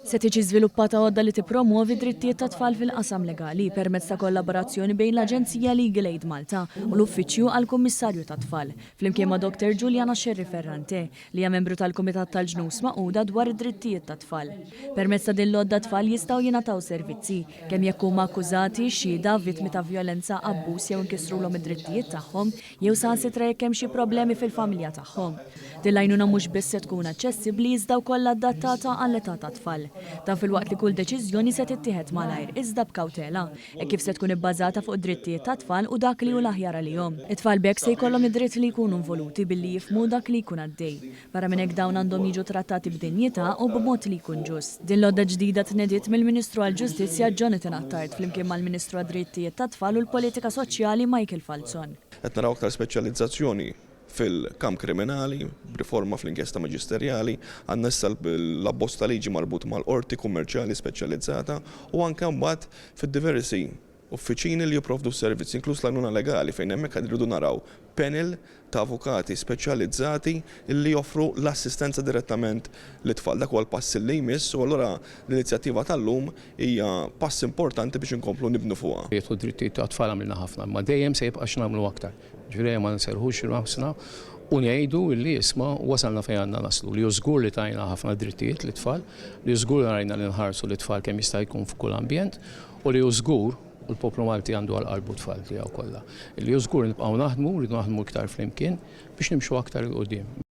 Se tiġi żviluppata għodda li tippromwovi d-drittijiet tat-tfal fil-qasam legali permezz ta' kollaborazzjoni bejn l-Aġenzija Legal Aid Malta u l-Uffiċċju għall-Kummissarju tat-Tfal, flimkien ma' Dr Giuliana Scerri Ferrante, li hija membru tal-Kumitat tal-Ġnus Magħquda dwar id-Drittijiet tat-Tfal. Permezz ta' din l-għodda t-tfal jistgħu jingħataw servizzi, kemm jekk huma akkużati, xhieda, vittmi ta' vjolenza, abbuż jew inkisrulhom id-drittijiet tagħhom, jew saħansitra jekk hemm xi problemi fil-familja tagħhom. Din l-għajnuna mhux biss se tkun aċċessibbli iżda wkoll adattata għall-età tat-tfal. Dan filwaqt li kull deċiżjoni se tittieħed malajr iżda b'kawtela, hekk kif se tkun ibbażata fuq id-drittijiet tat-tfal u dak li hu l-aħjar għalihom. It-tfal b'hekk se jkollhom id-dritt li jkunu involuti billi jifhmu dak li jkun għaddej. Barra minn hekk dawn għandhom jiġu trattati b'dinjità u b'mod li jkun ġust. Din l-għodda ġdida tnediet mill-Ministru għall-Ġustizzja Jonathan Attard flimkien mal-Ministru għad-Drittijiet tat-Tfal u l-Politika Soċjali Michael Falzon. Qed naraw aktar speċjalizzazzjoni fil-kamp kriminali, b'riforma fl-inkjesta maġisterjali, għandna issa l-abbozz ta' liġi marbut mal-qorti kummerċjali speċjalizzata u anke mbagħad fid-diversi uffiċini li jipprovdu s-servizzi, inkluż l-għajnuna legali fejn hemmhekk qed irridu naraw panel ta' avukati speċjalizzati li joffru l-assistenza direttament lit-tfal. Dak huwa l-pass li jmiss u allura l-inizjattiva tal-lum hija pass importanti biex inkomplu nibnu fuqha. Jidħlu d-drittijiet tat-tfal għamilna ħafna, imma dejjem se jibqa' x'nagħmlu aktar. Ġifieri ejja ma nserrħux rasna u ngħidu li isma' wasalna fejn għandna naslu, li hu żgur li tajna ħafna drittijiet lit-tfal, li hu żgur li rajna li nħarsu lit-tfal kemm jista' jkun f'kull ambjent u li hu żgur, u l-poplu Malti għandu għal qalbu t-tfal tiegħu kollha, li hu żgur li nibqgħu naħdmu, rridu naħdmu iktar flimkien biex nimxu aktar 'il quddiem.